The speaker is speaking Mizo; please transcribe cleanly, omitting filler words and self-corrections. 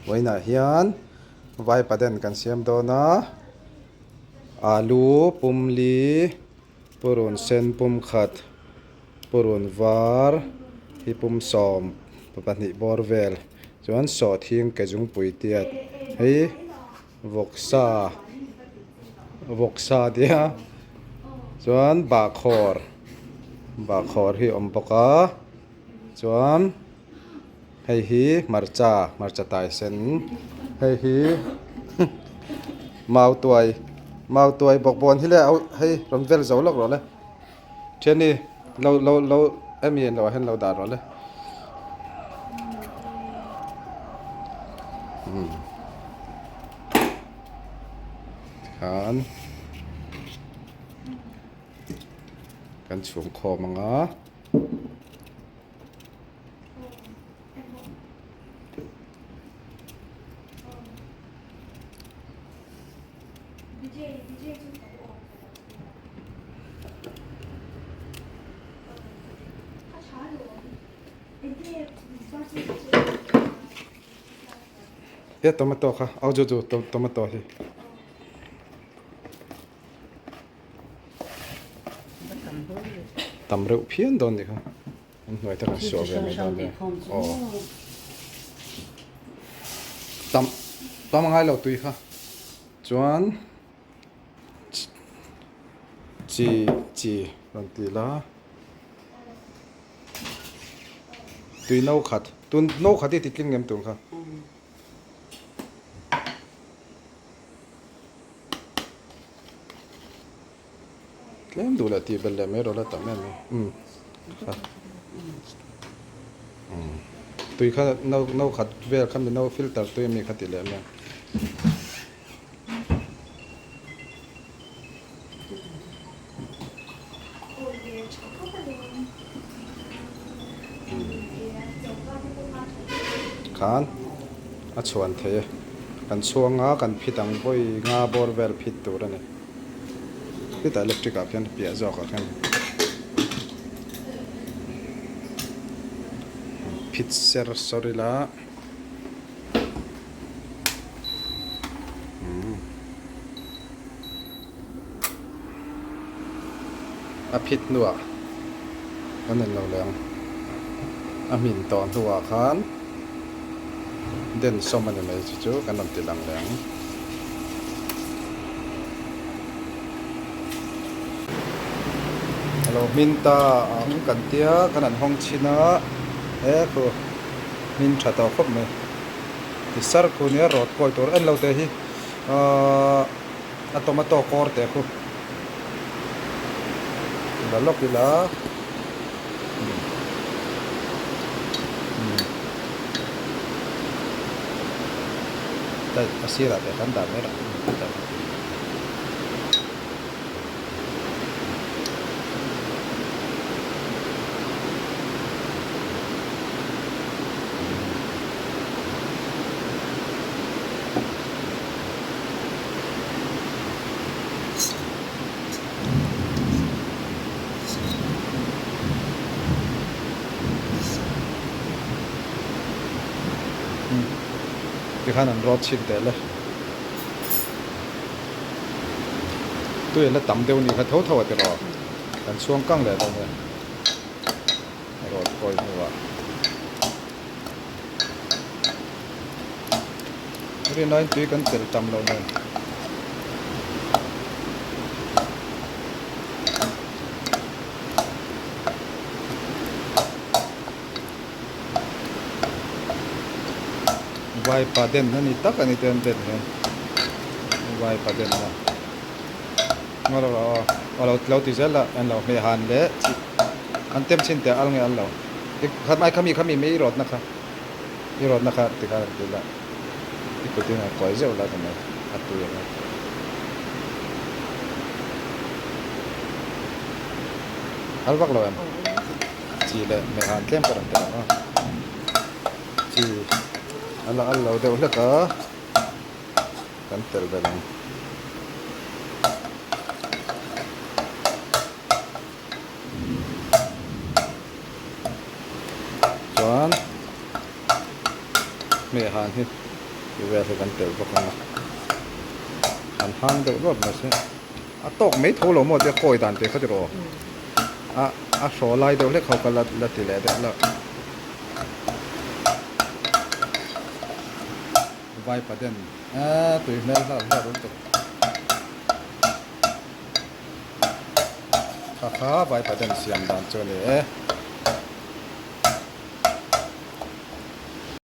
Vawiinah hian vaipaden kan siam dawn a, alu pumli purun sen pum khat purun var hi pum sawm pahnih bawr vel chuan sawhthing ke zungpui tiat hei vawksa vawksa tia chuan bahkhawr bahkhawr hi a awm bawk a chuan. Hei hi hmarcha hmarcha tai sen hei hi mautuai mautuai bawkbawn hi le hei rawn vel zo lawk rawh le thiani lo lo lo hemi an lo ah hian lo dah rawh le umm tikhan kan chhum khawm ang a. He tomato kha au chu chu tomato hi. Tam reuh phian dawn nih kha. An hnuai te kan suah ve mai dawn nia. Aw. Tam tam a ngai lo tui kha. Chuan chi chi rawn ti la. Tui no khat. Tun no khat hi ti tling em tun kha. Tlem duh leh tih belh leh mai rawh la tam em em umm tui kha no no khat vel kha mi no filter tui ami kha tih leh em em. Khan a chhuan thei e kan chhuang a kan phit ang vawi nga bawr vel phit tur a ni. Hetah electric ah khian piah zawk ah khian phit ser sawr ila a phit hnuah kan en lo leh ang a hmin tawh hnuah khan den sawm a ni mai chu chu kan rawn ti lang leh ang. A lo hmin ta ang kan tia kan han hawng chhin a he khu hmin tha tawh khawp mai ti sar khu nia rawt kawi tur en lo te hi ahh a tomato kawr te khu la lawk ila a sirah te khan dah mai rawh. Tikhan an rawt chhin teh le. Tui an la tam deuh ni kha tho tho a ti rawh. Kan chhuang kang leh dawn e. Rawt kawi hnuah. Rinaiin tui kan tel tam lo nen. Vaipa den a ni tak a ni te an den hian vaipa den a ngaw lo aw aw lo lo ti zel a an lo hmeh han leh chi an tem chhin teh al nge al lo khat khami khami mai i rawtna kha. I rawtna kha ti khan an ti la, i kut in a kuai zeuh la ta mai, a tui ang a. Al vak lo em? Chi leh hmeh han tlem ka rawn tel ang a. Chi a la al lo deuh hlek a, kan tel belh ang. Chuan hmeh han hi Ti vel hi kan telh bawk ang a. Han hang deuh luap mai se. A tawk mai tho lo maw tia kawi dan te kha ti rawh. A a hraw lai deuh hlek ho kha la la ti leh deuh la. Vaipaden a tui hmel hlar hlar lutuk. Kha kha vaipaden siam dan chu a ni e.